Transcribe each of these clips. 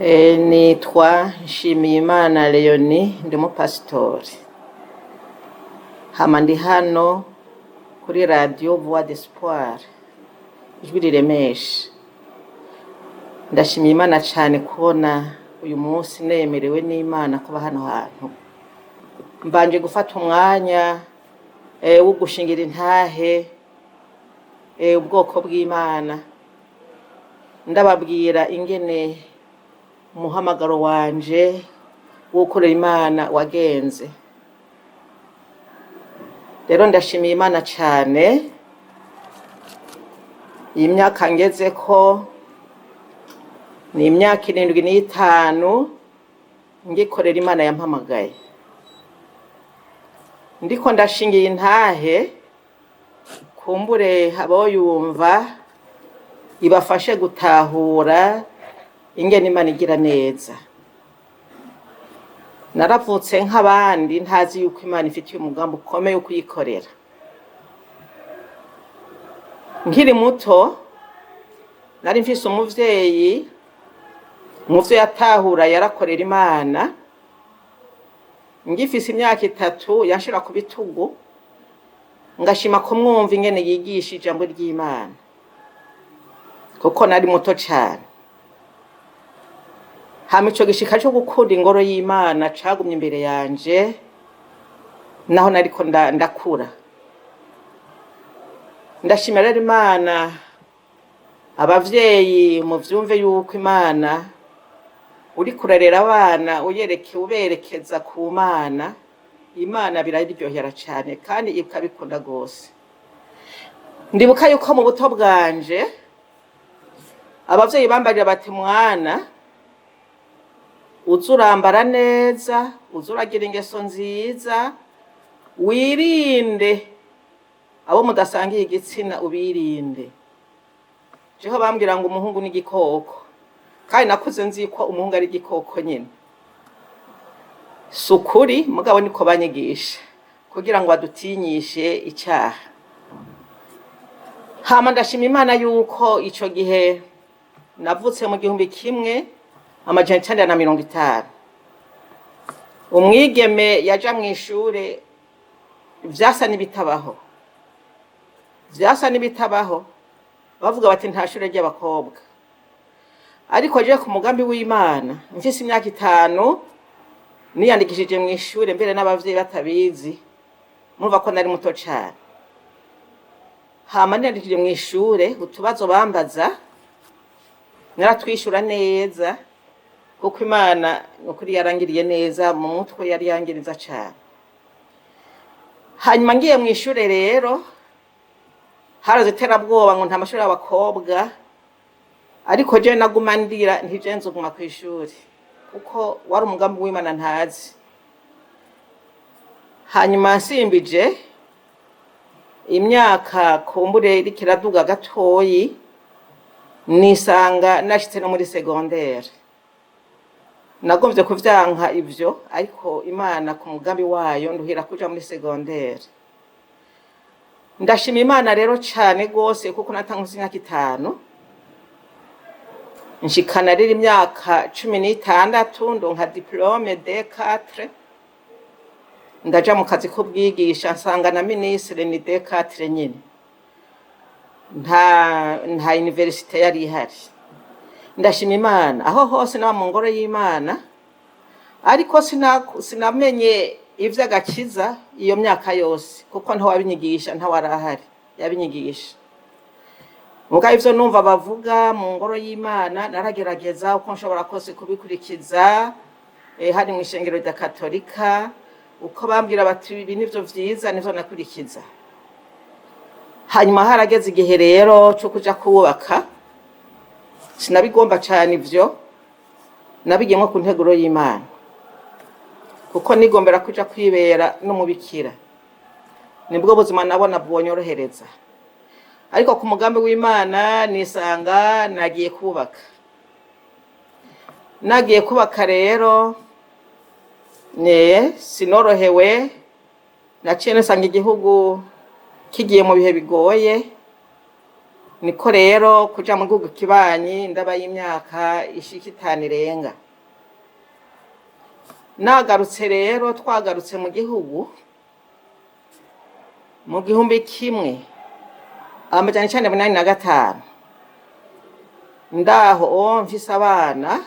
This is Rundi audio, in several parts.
Nitwa Nshimiyimana Leonie, ndi umupasitori. Hama ndi hano kuri radio Voix d'Espoir, ijwi riremesha. Ndashimiye Imana cane kubona uyu munsi nemerewe n'Imana kuba hano hantu. Mbanje gufata umwanya wo gushingira intahe ubwoko bw'Imana, ndababwira ingene umuhamagaro wanje wo gukorera Imana wagenze. Rero ndashimiye Imana cane, iyi myaka ngezeko ni imyaka 75 ngikorera Imana yampamagaye. Ndiko ndashingiye intahe, kumbure aboyumva ibafashe gutahura ingene Imana igira neza. Naravutse nk'abandi, ntazi yuko Imana ifitiye umugambi ukomeye wo kuyikorera. Nkiri muto nari mfise umuvyeyi, muvyo yatahura yarakorera Imana. Ngifise imyaka 3 yanshira ku bitugu, ngashima kumwumva ingene yigisha ijambo ry'Imana, kuko nari muto cane. Hama ico gishika co gukunda ingoro y'Imana cagumye imbere yanje naho nariko ndakura. Ndashimira rero Imana. Abavyeyi, muvyumve yuko Imana, uriko urarera abana uyereke uberekeza ku Mana, Imana biraryohera cane kandi ikabikunda gose. Ndibuka yuko mu buto bwanje abavyeyi bambarira bati: "Mwana, uze urambara neza, uze uragira ingeso nziza, wirinde abo mudasangiye igitsina, ubirinde." Jeho bambwira ngo umuhungu ni igikoko, kandi nakuze nzi ko umuhungu ari igikoko nyine. Si ukuri, mugabo niko banyigisha kugira ngo badutinyishe icyaha. Hama ndashima Imana yuko ico gihe navutse mu 1950, umwigeme yaja mw'ishure vyasa n'ibitabaho, vyasa n'ibitabaho. Bavuga bati: "Nta shure ry'abakobwa." Ariko je, ku mugambi w'Imana, mfise imyaka 5 niyandikishije mw'ishure, mbere n'abavyeyi batabizi. Murumva ko nari muto cane. Hama niyandikishije mw'ishure, utubazo bambaza naratwishura neza, kuko Imana nukuri yarangiriye neza, mu mutwe yari yangiriza cane. Hanyuma ngiye mw'ishure rero, haraze iterabwoba ngo nta mashuri y'abakobwa. Ariko je naguma ndira ntije nzoguma kw'ishuri, kuko wari umugambi w'Imana ntazi. Hanyuma nsimbije imyaka, kumbure iriko iraduga gatoyi, nisanga nashitse no muri segondere. Nagomvye kuvyanka ivyo, ariko Imana ku mugambi wayo nduhira kuja muri segondere. Ndashima Imana rero cane gose, kuko natanguze imyaka 5, nshikana rero imyaka 16, ndonka diplôme D4, ndaja mu kazi k'ubwigisha, nsanga na minisitiri ni D4 nyine. Nta université yari ihari. Ndashima Imana, aho hose naba mu ngoro y'Imana, ariko sinamenye ivy'agakiza iyo myaka yose, kuko ntawabinyigisha, ntawarahari yabinyigisha. Mugabo ivyo numva bavuga mu ngoro y'Imana naragerageza uko nshobora kose kubikurikiza. Hari mw'ishengero rya Katolika, uko bambwira bati ibi nivyo vyiza, nivyo nakurikiza. Hanyuma harageze igihe rero co kuja kubaka. Sinabigomba cane ivyo, nabigiyemwo ku nteguro y'Imana, kuko nigombera kuja kwibera n'umubikira, nibwo buzima nabona bwonyorohereza. Ariko ku mugambi w'Imana nisanga nagiye kubaka. Nagiye kubaka rero, ne sinorohewe. Naciye nisanga igihugu kigiye mu bihe bigoye. Niko rero kuja mu gihugu kibanyi ndaba y'imyaka ishika 5 irenga. Nagarutse rero, twagarutse mu gihugu mu 1985, ndaho mfise abana.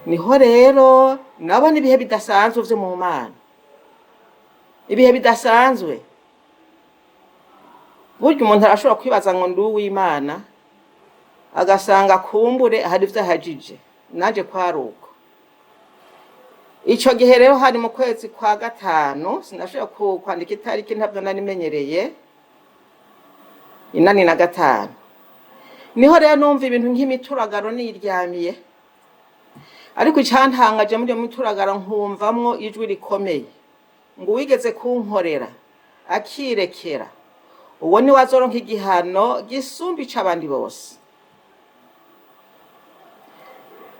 Niho rero nabona ibihe bidasanzwe vyo mu Mana, ibihe bidasanzwe. Burya umuntu arashobora kwibaza ngo ndi uw'Imana, agasanga kumbure hari ivyo ahajije. Naje kwari uko. Ico gihe rero hari mu kwezi kwa gatanu, sinashoboye kwandika itariki, ntabwo nari menyereye, 85. Niho rero numva ibintu nk'imituragaro niryamiye, ariko icantangaje muri iyo mituragaro nkumvamwo ijwi rikomeye ngo: "Uwigeze kunkorera akirekera, uwo niwe azoronka igihano gisumba ic'abandi bose."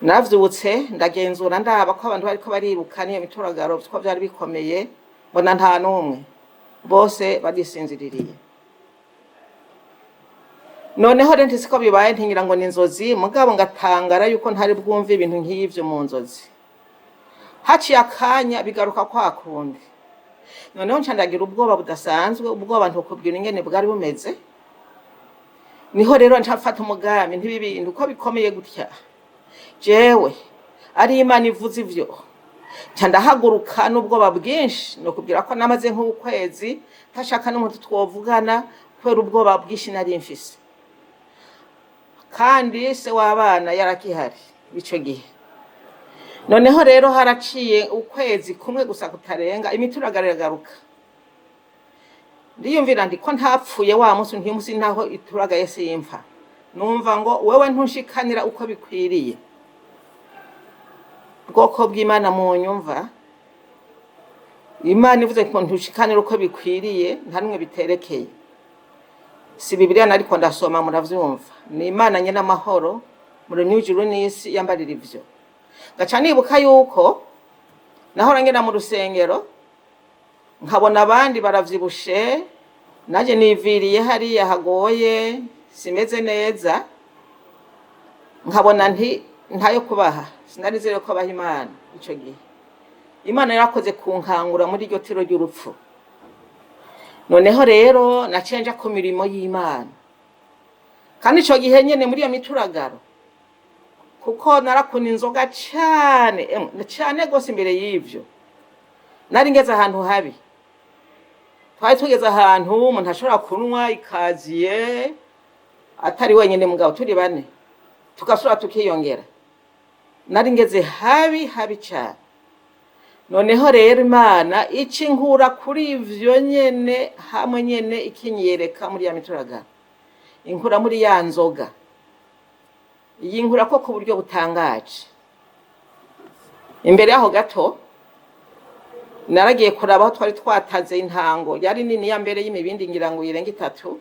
Navyutse ndagenzura, ndaba ko abantu bariko bariruka n'iyo mituragaro, ko vyari bikomeye, mbona nta n'umwe, bose barisinziririye. Noneho rero nti siko bibaye, ntingira ngo ni inzozi, mugabo ngatangara yuko ntari bwumve ibintu nk'ivyo mu nzozi. Haciye akanya bigaruka kwa kundi. Noneho nca ndagira ubwoba budasanzwe, ubwoba ntokubwira ingene bwari bumeze. Niho rero nca mfata umugambi, ntibi bintu uko bikomeye gutya, jewe ari Imana ivuze ivyo. Nca ndahaguruka n'ubwoba bwinshi, nokubwira ko namaze nk'ukwezi ntashaka n'umuntu twovugana kubera ubwoba bwinshi nari mfise, kandi se w'abana yarakihari ico gihe. Noneho rero haraciye ukwezi kumwe gusa kutarenga, imituragaro iragaruka. Ndiyumvira ndi ko ntapfuye wa munsi, ntimusi naho ituragaye simfa. Numva ngo: "Wewe ntushikanira uko bikwiriye." Bwoko bw'Imana, mu nyumva, Imana ivuze ngo ntushikanira uko bikwiriye, nta numwe biterekeye. Si Bibiliya nariko ndasoma, muravyumva, ni Imana nyene amahoro muremyi w'ijuru n'isi yambarira ivyo. Ngaca nibuka yuko nahora ngenda mu rusengero nkabona abandi baravyibushe, naje niviriye hariya hagoye, simeze neza, nkabona nti ntayo kubaha. Sinari nzi ko baha Imana ico gihe. Imana yarakoze kunkangura muri iryo tiro ry'urupfu. Noneho rero naciye nja ku mirimo y'Imana, kandi ico gihe nyene muri iyo mituragaro, kuko narakunda inzoga cane, emwe, cane gose. Imbere y'ivyo nari ngeze ahantu habi, twari tugeze ahantu umuntu ashobora kunywa ikaziye atari wenyine, mugabo turi bane tugasubira tukiyongera. Nari ngeze habi habi cane. Noneho rero Imana ica inkura kuri ivyo nyene, hamwe nyene ikinyereka muri ya mituragaro, inkura muri ya nzoga, yinkura ko ku buryo butangaje. Imbere yaho gato naragiye kuraba aho twari twataze intango yari nini ya mbere y'imibindi, ngira ngo irenga 3,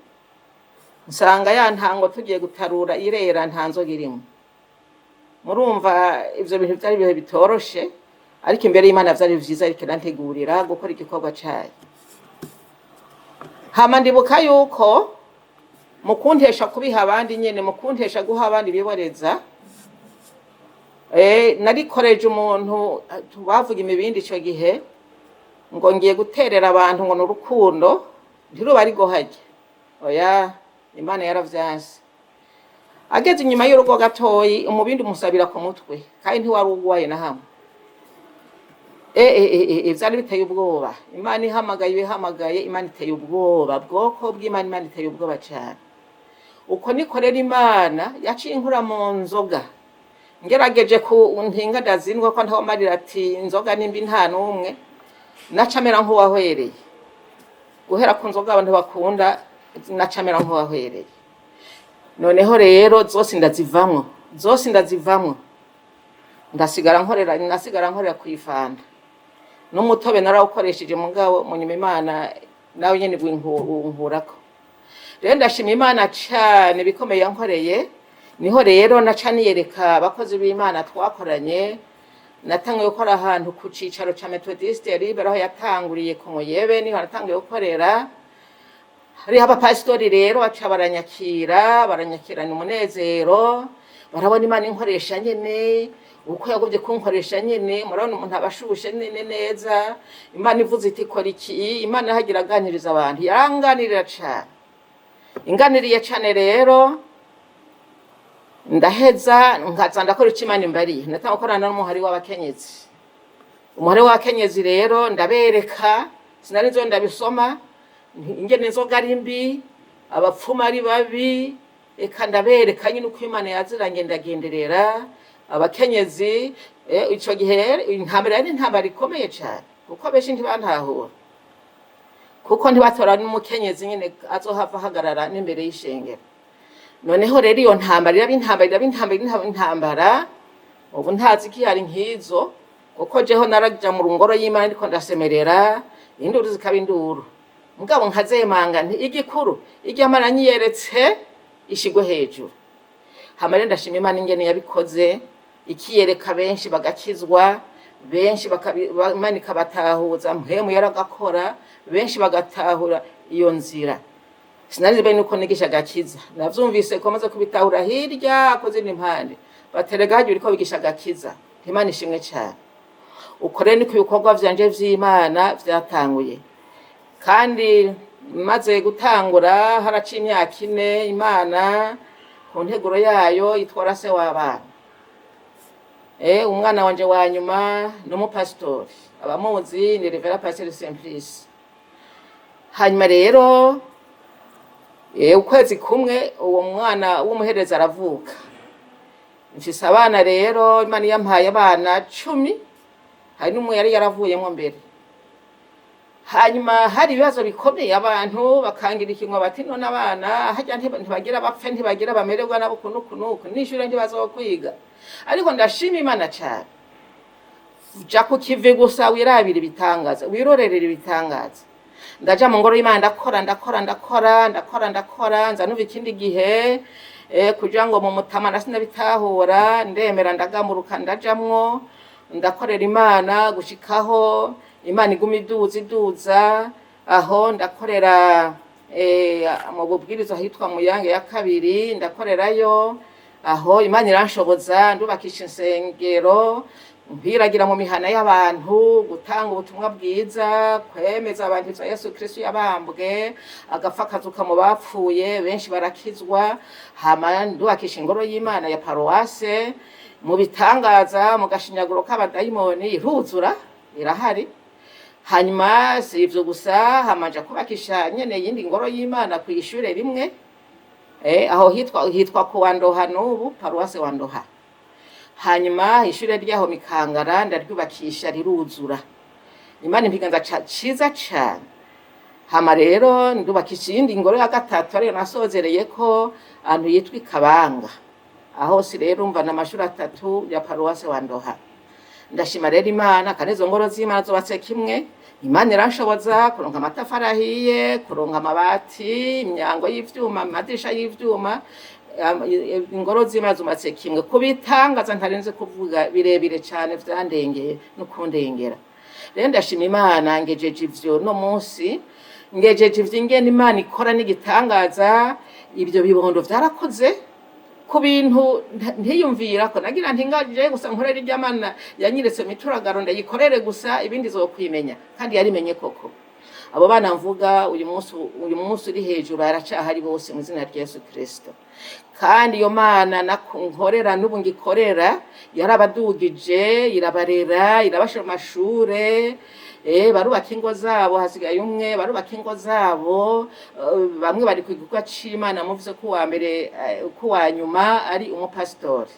nsanga ya ntango tugiye gutarura irera, nta nzoga irimo. Murumva ivyo bintu vyari ibihe bitoroshe, ariko imbere y'Imana vyari vyiza, ariko irantegurira gukora igikorwa cayo. Hama ndibuka yuko mu kuntesha kubiha abandi nyene, mu kuntesha guha abandi biboreza, narikoreje umuntu bavuga imibindi ico gihe, ngo ngiye guterera abantu, ngo ni urukundo, ntiruba ari harya. Oya, Imana yaravyanse. Ageze inyuma y'urugo gatoyi, umubindi umusabira ku mutwe, kandi ntiwari ugwaye na hamwe. Vyari biteye ubwoba. Imana ihamagaye, ihamagaye, Imana iteye ubwoba. Bwoko bw'Imana, Imana iteye ubwoba cane. Uko niko rero Imana yaciye inkura mu nzoga. Ngerageje ku ntinga ndazindwa ko ntawomarira ati inzoga nimbi, nta n'umwe nacamera nk'uwahwereye. Guhera ku nzoga abantu bakunda, nacamera nk'uwahwereye. Noneho rero zose ndazivamwo, zose ndazivamwo, ndasigara nkorera, nasigara nkorera kw'ifanta n'umutobe narawukoresheje. Mugabo mu nyuma Imana nawe nyene winkurako. Rero ndashima Imana cane bikomeye yankoreye. Niho rero naca niyereka abakozi b'Imana twakoranye. Natanguye gukora ahantu ku cicaro ca Methodiste Libre, aho yatanguriye ku Muyebe, niho natanguye gukorera. Hariho abapasitori rero baca baranyakira, baranyakirana umunezero, barabona Imana inkoresha nyene uko yagobye kunkoresha nyene. Murabona umuntu aba ashushe nyene neza, Imana ivuze iti kora iki, Imana hagira aganiriza abantu, yaranganirira cane, inganiriye cane. Rero ndaheza nkaza ndakora ico Imana imbariye. Natanga gukorana n'umuhari w'abakenyezi. Umuhari w'abakenyezi rero ndabereka, sinari nzo ndabisoma ingene inzoga ari mbi, abapfumu ari babi. Eka ndabereka nyine uko Imana yaziranye, ndagenderera abakenyezi. Ico gihe intambara yari intambara ikomeye cane, kuko benshi ntibantahura, kuko ntibatora n'umukenyezi nyine azohava ahagarara n'imbere y'ishengero. Noneho rero iyo ntambara iraba intambara, iraba intambara, iraba intambara. Ubu ntazi ko ihari nk'izo, kuko jeho naraja mu ngoro y'Imana ariko ndasemerera, induru zikaba induru, mugabo nkazemanga nti igikuru irya Mana nyiyeretse ishigwe hejuru. Hama rero ndashima Imana ingene yabikoze, ikiyereka benshi bagakizwa, benshi Imana ikabatahuza. Mpwemu yaragakora, benshi bagatahura iyo nzira. Sinari bene uko nigisha agakiza, navyumvise ko maze kubitahura hirya ko zindi mpande baterega harya uriko bigisha agakiza. Imana ishimwe cyane. Uko rero niko ibikorwa vyanje vy'Imana vyatanguye. Kandi maze gutangura haraciye imyaka 4, Imana ku nteguro yayo itwara se w'abana. Umwana wanje wa nyuma ni umupasitori, abamuzi ni Revera Pasiteri Simplice. Hanyuma rero ukwezi kumwe uwo mwana w'umuhereza aravuka. Mfise abana rero, Imana yampaye abana 10, hari n'umwe yari yaravuyemo mbere. Hanyuma hari ibibazo bikomeye, abantu bakangira ikinwa bati none abana harya ntibagira bapfe, ntibagira bamererwa nabo uku n'uku n'uku, n'ishure ntibazokwiga. Ariko ndashima Imana cane. Ja ku kivi gusa wirabira ibitangaza, wirorerera ibitangaza. Ndaja mu ngoro y'Imana, ndakora, ndakora, ndakora, ndakora, ndakora. Nza numva ikindi gihe kugira ngo mu mutama na sinabitahura, ndemera ndagamuruka, ndajamwo, ndakorera Imana gushikaho Imana iguma iduza iduza. Aho ndakorera mu bubwiriza hitwa Muyange ya kabiri, ndakorerayo. Aho Imana iranshoboza, ndubakisha insengero, mpiragira mu mihana y'abantu gutanga ubutumwa bwiza, kwemeza abantu ivya Yesu Kristo yabambwe agapfa akazuka mu bapfuye, benshi barakizwa. Hama ndubakisha ingoro y'Imana ya paruwase mu bitangaza, mu gashinyaguro k'abadayimoni, iruzura irahari. Hanyuma si ivyo gusa, hamanja kubakisha nyene yindi ngoro y'Imana kw'ishure rimwe, aho hitwa ku Wandoha, n'ubu paruwase Wandoha. Hanyuma ishure ryaho Mikangara ndaryubakisha riruzura. Imana impiganza ciza cane. Hama rero ndubakisha iyindi ngoro ya gatatu, ariyo nasozereye ko ahantu yitwa Ikabanga. Aho si rero umva n'amashuri 3 ya paruwase Wandoha. Ndashima rero Imana, kandi izo ngoro z'Imana zubatse kimwe. Imana iranshoboza kuronka amatafari ahiye, kuronka amabati, imyango y'ivyuma, amadirisha y'ivyuma. Ingoro z'Imana zubatse kimwe kubitangaza ntarenze kuvuga birebire cane, vyandengeye no kundengera. Rero ndashima Imana, ngejeje ivyo no munsi, ngejeje ivyo ingene Imana ikora n'igitangaza. Ibyo bibondo vyarakoze ku bintu ntiyumvira ko nagira nti ngaje gusa nkorera irya Mana yanyeretse mituragaro, ndayikorere gusa, ibindi zokwimenya. Kandi yarimenye koko. Abo bana mvuga uyu munsi uri hejuru aracahari bose mu izina rya Yesu Kristo. Kandi iyo Mana nkorera n'ubu ngikorera yarabadugije, irabarera, irabashira mu mashure, barubaka ingo zabo, hasigaye umwe, barubaka ingo zabo. Bamwe bari ku gikorwa c'Imana, muvuze ko uwa mbere, ko uwa nyuma ari umupasitori.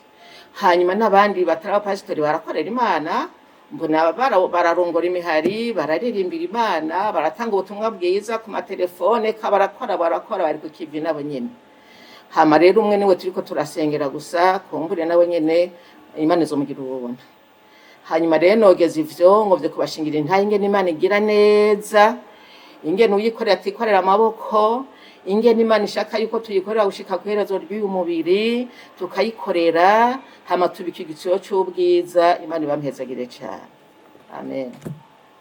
Hanyuma n'abandi batari abapasitori barakorera Imana, mbona bararongora imihari, bararirimbira Imana, baratanga ubutumwa bwiza ku matelefone, ka barakora, barakora, bari ku kivi nabo nyene. Hama rero umwe niwe turiko turasengera gusa, kumbure nawe nyene Imana izomugira ubuntu. Hanyuma rero nogeza ivyo ngovye kubashingira intahe ingene Imana igira neza, ingene uyikorera atikorera amaboko, ingene Imana ishaka yuko tuyikorera gushika kw'iherezo ry'uyu mubiri, tukayikorera, hama tubika igiciro c'ubwiza. Imana ibampezagire cane. Amen.